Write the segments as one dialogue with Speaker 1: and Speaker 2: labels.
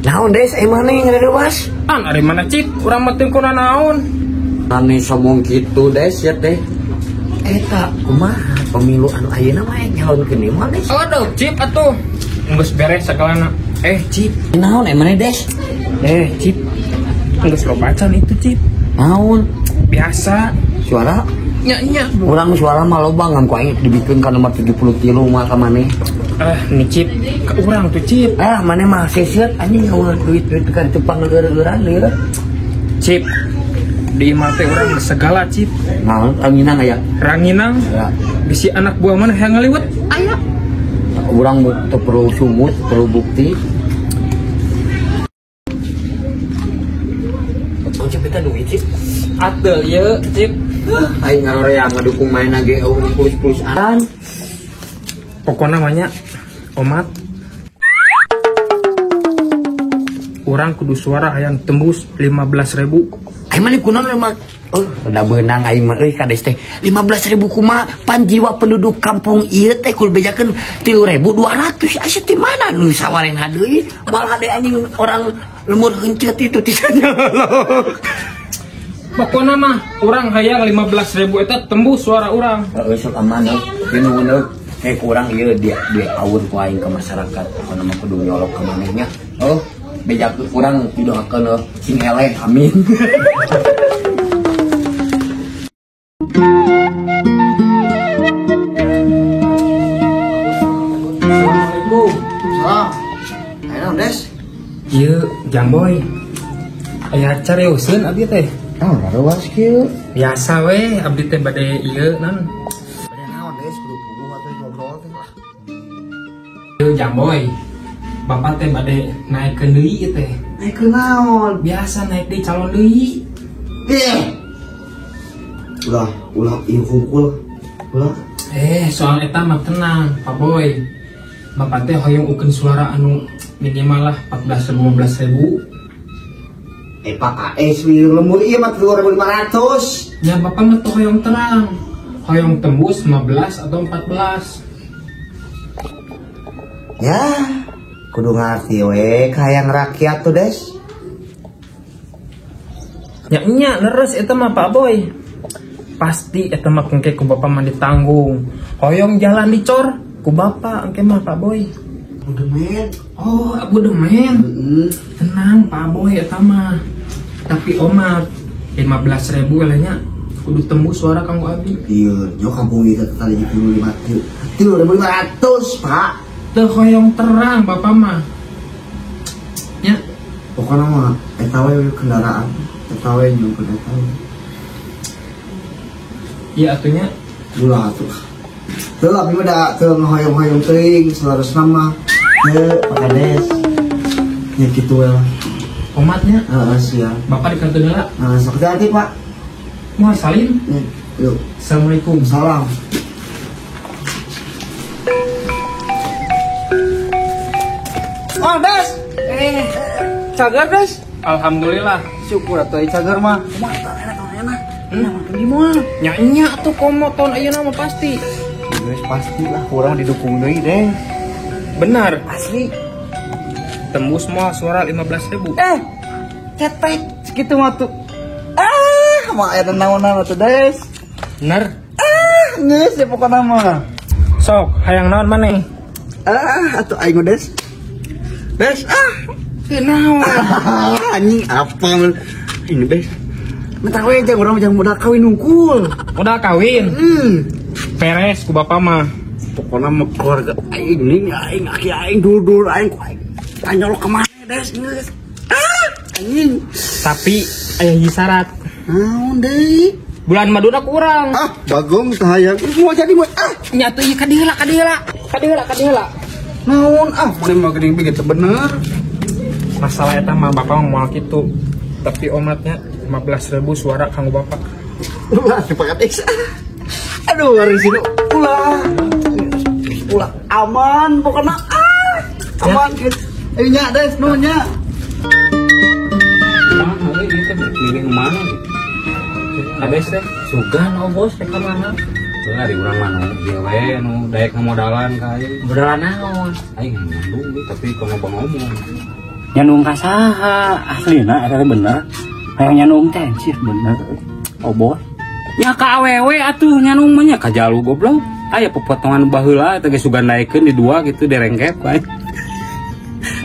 Speaker 1: Naon Des, emang nih ngerewas?
Speaker 2: An ari mana Cip, urang mah teu kuna naon.
Speaker 1: Ane somong kitu Des ya teh. Eta kumaha pemilu anu ayeuna mah nyalonkeun ieu mah Des.
Speaker 2: Aduh Cip atuh. Geus beres sagalana. Cip,
Speaker 1: Naon emang Des?
Speaker 2: Cip. Geus loba can itu Cip.
Speaker 1: Naon?
Speaker 2: Biasa
Speaker 1: Suara?
Speaker 2: nya nya.
Speaker 1: Urang suara mah loba ngan ku aing dibikeun ka nomor 73 mah ka maneh.
Speaker 2: Nih Cip, ke urang tuh Cip.
Speaker 1: Maneh mah seset anjing eueuh duit-duit kan tepang ngeureun-eureun ieu.
Speaker 2: Cip. Di imah teh urang segala Cip.
Speaker 1: Naon ranginang aya?
Speaker 2: Ranginang.
Speaker 1: Ya.
Speaker 2: Bisi anak buah mana yang ngaliwet? Aya.
Speaker 1: Urang teu perlu sumut, perlu bukti. Oh, Cip eta duit Cip.
Speaker 2: Ateul ieu Cip.
Speaker 1: Aing ngaroreang ngadukung main ge eueuh pulus-pulusan.
Speaker 2: Pokokna mah nya omat. Urang kudu suara hayang tembus 15.000.
Speaker 1: Aing mah kunaon mah? Oh, udah beunang aing mah euy kades teh. 15.000 kumaha pan jiwa penduduk kampung ieu teh kudu bejakeun 3.200. Asa ti mana nu sawaren deui? Malah hade anjing orang lemur heuncet itu tisanya.
Speaker 2: Pokokna mah urang hayang 15.000 eta tembus suara urang.
Speaker 1: Heeh sok aman euy. Nuhun euy. Kurang ieu dia aur ku aing ke masyarakat. Pokokna mah kudu nyolok ka manehnya. Oh, bejakeun urang didoakeun euy sing eleh amin.
Speaker 2: Assalamualaikum.
Speaker 3: Salam. Ayo Des.
Speaker 2: Ieu Jamboy. Aya carioseun abdi teh.
Speaker 3: Naon rawas kieu?
Speaker 2: Biasa we abdi teh bade ieu nan.
Speaker 3: Bade naon Des kudu puguh atuh ngobrol teh lah.
Speaker 2: Ieu Jamboy. Bapak teh bade naikkeun deui ieu teh.
Speaker 3: Naikkeun naon?
Speaker 2: Biasa naik deui calon deui.
Speaker 3: Ulah, ulah ieu hungkul. Ulah.
Speaker 2: Soal eta mah tenang, Pak Boy. Bapak teh hoyong ukeun suara anu minimal lah 14.000 15.000.
Speaker 3: Pak AS lembur ieu mah 2.500.
Speaker 2: Ya bapak mah tuh hoyong terang. Hoyong tembus 15 atau 14.
Speaker 3: Ya, kudu ngarti we kahayang rakyat tuh Des.
Speaker 2: Ya nya leres eta mah Pak Boy. Pasti eta mah engke ku bapak mah ditanggung. Hoyong jalan dicor ku bapak engke mah Pak Boy.
Speaker 3: Abudemen.
Speaker 2: Oh, abudemen. Tenang Pak Boy eta mah. Tapi omat 15.000 lah nya kudu tembus suara kanggo abi.
Speaker 3: Iya, nyo kampung ieu teh tadi 3.500, Pak.
Speaker 2: Teu hoyong terang bapak mah. Nya,
Speaker 3: pokokna mah eta we kendaraan, eta we nyungkeun eta we.
Speaker 2: Iya atunya.
Speaker 3: Ulah atuh. Teu abi mah da teu ngahoyong-hoyong teuing salarasna mah. Teu Pak Kades. Ya kitu we lah.
Speaker 2: Omatnya?
Speaker 3: Heeh, siap.
Speaker 2: Bapak di kantor heula.
Speaker 3: Heeh, sok hati-hati, Pak.
Speaker 2: Moal salim.
Speaker 3: Yuk.
Speaker 2: Assalamualaikum.
Speaker 3: Salam.
Speaker 4: Oh, Des. Cagar, Des.
Speaker 2: Alhamdulillah.
Speaker 4: Syukur atuh cagar mah.
Speaker 1: Kumaha enak enak. Enak di moal.
Speaker 2: Nya nya atuh komo tahun ayeuna mah pasti.
Speaker 3: Geus pasti lah urang didukung deui, Des.
Speaker 2: Benar.
Speaker 4: Asli.
Speaker 2: Tembus moal suara 15.000.
Speaker 4: Cetek segitu mah tuh. Mah aya naonan atuh, Des.
Speaker 2: Bener.
Speaker 4: Geus ya pokona mah.
Speaker 2: Sok, hayang naon maneh?
Speaker 3: Atuh aing Des. Des,
Speaker 2: Kunaon?
Speaker 3: Anjing apa ini, Des? Mentah we jang urang jang modal kawin hungkul.
Speaker 2: Modal kawin? Beres ku bapak mah.
Speaker 3: Pokona mah keluarga aing nih, aing aki aing dulur aing ku aing. Nyolok kemana Des? Anjing.
Speaker 2: Tapi aya hiji syarat.
Speaker 3: Naon deui?
Speaker 2: Bulan maduna ku urang.
Speaker 3: Bagong teh hayang. Moal jadi moal.
Speaker 2: Nya atuh ieu ka dieu heula, ka dieu heula. Ka dieu heula, ka dieu heula.
Speaker 3: Naon mane mah geuning begitu bener.
Speaker 2: Masalah eta mah bapak mah moal kitu. Tapi omatnya 15.000 suara kanggo bapak.
Speaker 3: Ulah si Pak Kades. Aduh, hari sini ulah. Ulah aman pokoknya. Aman gitu. Ayo nya Des, nuhun nya.
Speaker 5: Kumaha euy ieu teh milih mana gitu. Kades teh
Speaker 1: Sugan oh bos rek ka mana?
Speaker 5: Heuh ari urang mah nu ieu we nu daek ngamodalan ka aing.
Speaker 1: Modalan naon?
Speaker 5: Aing nyandung deui tapi kono ngomong.
Speaker 1: Nyandung ka saha? Aslina eta teh bener. Hayang nyandung teh sih bener. Oh bos.
Speaker 5: Nya ka awewe atuh nyandung mah nya ka jalu goblok. Aya pepotongan baheula eta ge sugan daekeun di dua gitu direngkep ka aing.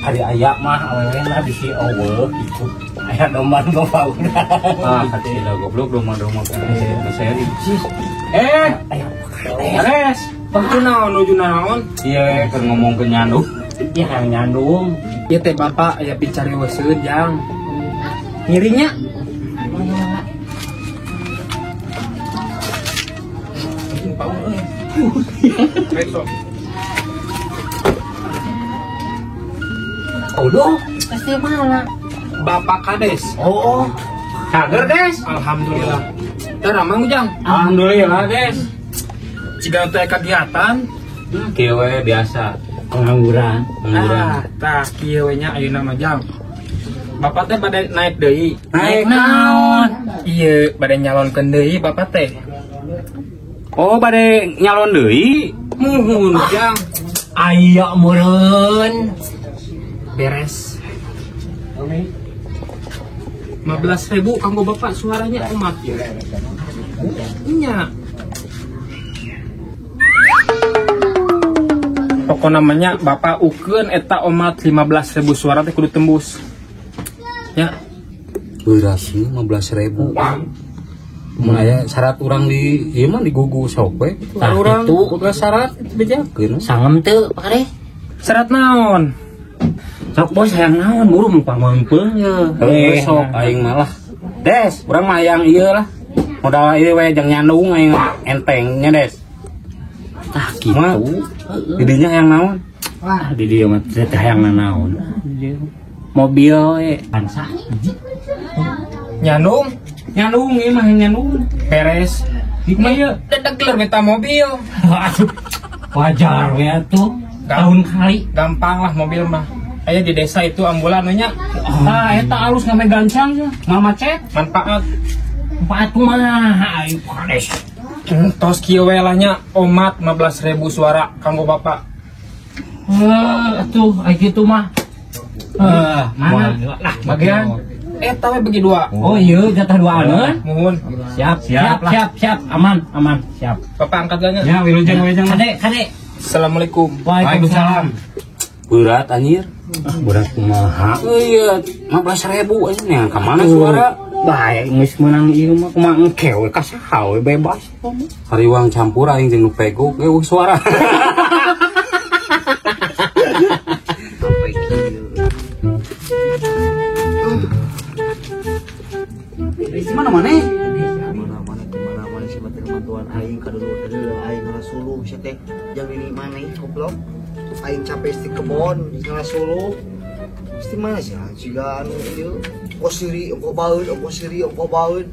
Speaker 1: Ari aya mah awewe lah bisi eueuh gitu. Aya domba nu urang.
Speaker 5: Ah, kacida goblok domba-domba saya di.
Speaker 1: Aya
Speaker 5: Kades.
Speaker 2: Tentu naon nuju naon?
Speaker 5: Iya, keur ngomong ke nyandung.
Speaker 1: Iya hayang nyandung.
Speaker 2: Ieu teh bapak aya picarieuseun jang. Ngirinya. Besok.
Speaker 1: Udah, pasti mana?
Speaker 2: Bapak Kades.
Speaker 1: Oh,
Speaker 5: Kager, Des.
Speaker 2: Alhamdulillah. Tara mang Ujang.
Speaker 5: Alhamdulillah, Des.
Speaker 2: Jika teh kegiatan
Speaker 5: Kieu we biasa.
Speaker 1: Pengangguran.
Speaker 5: Pengangguran.
Speaker 2: Ah, tah kieu we nya ayeuna mah Jang. Bapak teh bade naik deui.
Speaker 5: Naik naon?
Speaker 2: Ieu bade nyalonkeun deui bapak teh.
Speaker 5: Oh, bade nyalon deui.
Speaker 2: Muhun Jang.
Speaker 1: Aya meureun.
Speaker 2: Beres. 15.000 kanggo bapak suaranya umat. Nya. Pokok namanya bapak ukeun eta omat 15.000 suara teh kudu tembus. Ya.
Speaker 5: Beras 15.000. Mun aya syarat urang di ieu mah digugu sok we.
Speaker 1: Tah
Speaker 5: Urang
Speaker 1: kitu.
Speaker 5: boga syarat bejakeun.
Speaker 1: Sangem teu Pak Kades?
Speaker 2: Syarat naon?
Speaker 1: Sok bos hayang naon buru mupang-meumpeng ye.
Speaker 5: Heuh sok aing malah. Des, urang mah hayang ieu lah. Modal ieu we jang nyandung aing enteng nya, Des.
Speaker 1: Tah kitu.
Speaker 5: Didinya hayang naon?
Speaker 1: Wah, di dieu mah teh hayang naon. Mobil we Avanza.
Speaker 2: Nyandung,
Speaker 5: Nyandung ieu mah nyandung.
Speaker 2: beres.
Speaker 5: Hikmah ieu.
Speaker 2: Dedegler minta mobil.
Speaker 1: Aduh, wajar we atuh. Tahun kali.
Speaker 2: Gampang lah mobil mah. Aya di desa itu ambulan we nya.
Speaker 5: Tah eta alus ngame gancang nya, moal macet.
Speaker 2: Manfaat.
Speaker 1: Manfaat kumaha ayo Pak Kades.
Speaker 2: Tos kieu we lah nya omat 15.000 suara kanggo bapak.
Speaker 1: Atuh ai kitu mah. Mana? Lah
Speaker 5: Bagian.
Speaker 2: Eta we bagi dua.
Speaker 1: Oh iya, jatah dua aneun.
Speaker 2: Muhun.
Speaker 1: Siap, siap, siap, siap, aman, aman, siap.
Speaker 2: Bapak angkat lah nya.
Speaker 5: Ya, wilujeng wilujeng.
Speaker 1: Kade, kade.
Speaker 2: Assalamualaikum.
Speaker 1: Waalaikumsalam.
Speaker 5: Berat anjir. Berat kumaha? Euy, 15.000 anjir yang ka mana suara?
Speaker 1: Bae geus meunang ieu mah kumaha engke we ka saha we bebas.
Speaker 5: Hariwang campur aing jeung nu pego ge eueuh suara.
Speaker 3: Di mana mana? Mana mana mana si batur mantuan aing ka dulur aing ngarasuluh sia teh jang ini maneh goblok. Aing capek di kebon ngarasuluh. Mesti mana sih jiga anu ieu ongko siri ongko baeud ongko siri ongko baeud.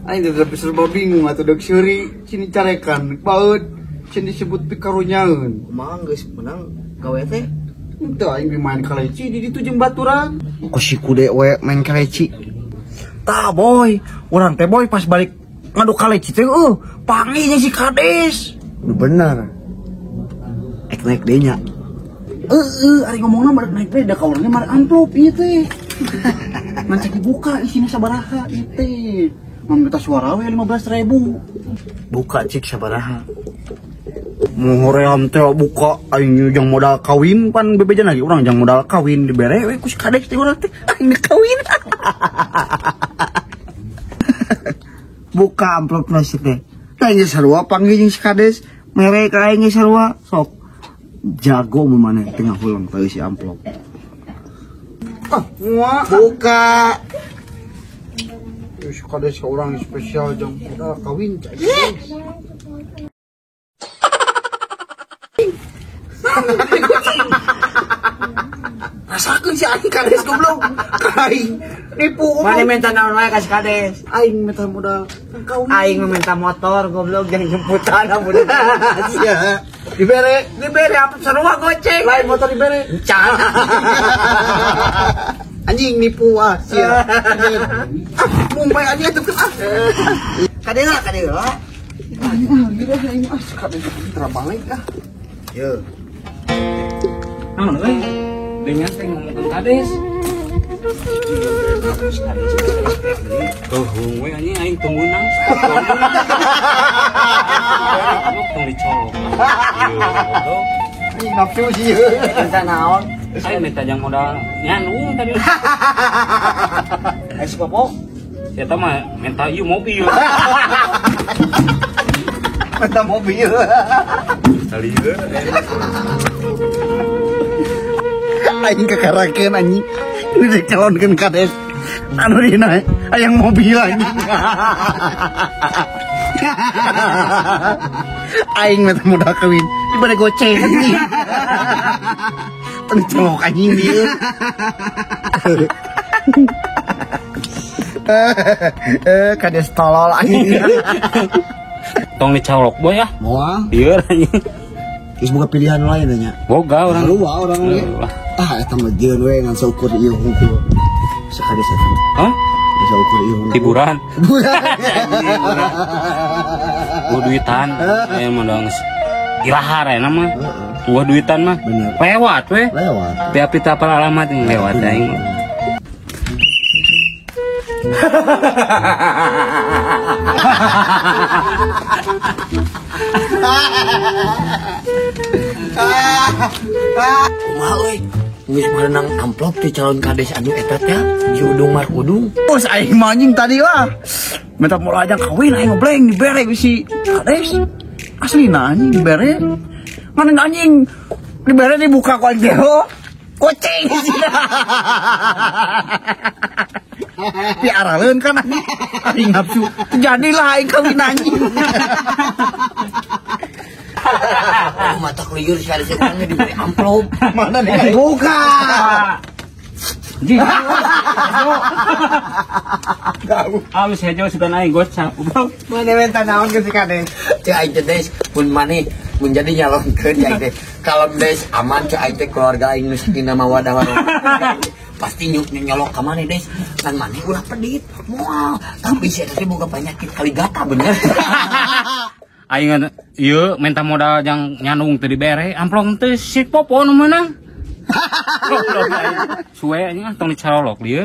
Speaker 3: Aing teh lebih serba bingung atuh deuk siri sini carekan baeud sini disebut pikarunyaeun. Kumaha geus menang gawe teh? Henteu aing main kaleci di ditu jeung baturan. Kok si kude we main kaleci. Tah boy, urang teh boy pas balik ngaduk kaleci teh panggihnya si Kades. Udah bener. Ek naik deui nya. Ari ngomongna marek naik deui da ka urangnya marek amplop ieu teh. Ngan cek dibuka isina sabaraha ieu teh. Minta suara we 15.000. Buka cik sabaraha. Muhoream teh buka aing jang modal kawin pan bebejan lagi urang jang modal kawin dibere we ku si Kades teh urang teh aing kawin. Buka amplop nasi teh. Aing sarua panggih jeung si Kades, mere ka aing sarua sok. Jago mun maneh tengah hulang teh si amplop. Ah, buka. Si Kades ka urang spesial jang modal kawin cai. Rasakeun si aing Kades goblok. Aing Nipu.
Speaker 1: Mana minta naon wae ka si kades?
Speaker 3: Aing minta modal.
Speaker 1: Aing minta motor goblok jeung jemputan amun.
Speaker 3: Sia. Dibere,
Speaker 1: dibere apa sarua goceng.
Speaker 3: Lain motor dibere.
Speaker 1: Encan.
Speaker 3: Anjing nipu ah sia. Ah, mumpai anjing atuh ah.
Speaker 1: Kadeula, kadeula.
Speaker 3: Anjing ah, gila aing ah kades terbalik ah.
Speaker 1: Yo.
Speaker 5: Naon euy? Dengan teh ngomongkeun kades. Eueuh we anjing aing teu meunang. Tong dicolok. Ieu
Speaker 3: anjing nafsu sih.
Speaker 1: Minta naon?
Speaker 5: Aing minta jang modal nyanu tadi.
Speaker 1: Aing si Popo.
Speaker 5: Eta mah minta ieu mobil.
Speaker 3: Minta mobil.
Speaker 5: Salieun.
Speaker 3: Aing kekarakeun anjing. Ini dicalonkeun kades. Anu dina hayang mobil anjing. Aing minta modal kawin dibere goceng anjing. Teu colok anjing ieu. Kades tolol anjing.
Speaker 5: Tong dicolok boy ah.
Speaker 3: Moal.
Speaker 5: Ieu anjing.
Speaker 3: Geus boga pilihan lain nya.
Speaker 5: Boga urang.
Speaker 3: Lupa urang ge. Ah eta mah jeung we ngan saukur ieu hungkul. Sakades eta.
Speaker 5: Hah?
Speaker 3: Saukur ieu hungkul.
Speaker 5: Hiburan. Gua duitan, aya mah dong ilahar aya mah. Gua duitan mah.
Speaker 3: Bener.
Speaker 5: Lewat we.
Speaker 3: Lewat.
Speaker 5: Tiap kita apal alamat lewat aing.
Speaker 1: Kumaha euy? Geus meunang amplop ti calon kades anu eta teh si Udung Markudung.
Speaker 4: Bos aing mah anjing tadi lah. Minta modal aja kawin aing ngebleng dibere si kades. Aslina anjing dibere. Mana anjing dibere dibuka ku aing teh. Goceng sih. Piaraleun kan anjing. Aing nafsu. Jadilah aing kawin anjing.
Speaker 1: Oh, mata keliur si kades urang diberi amplop.
Speaker 3: Mana nih?
Speaker 1: Buka.
Speaker 5: Anjing. Alus hejo sugan aing gocap.
Speaker 3: Mana minta naon ke si kades?
Speaker 1: Ceu aing teh des mun maneh mun jadi nyalonkeun aing teh. Kalau des aman ceu aing teh keluarga aing nu sakinah mawadah warahmah. Pasti nyolok ka maneh des. Kan maneh ulah pedit. Moal. Tapi si eta teh boga penyakit kaligata bener.
Speaker 5: Aing ieu minta modal jang nyandung teu dibere, amplop teh si Popo nu meunang. Suwe anjing tong dicarolok lieu.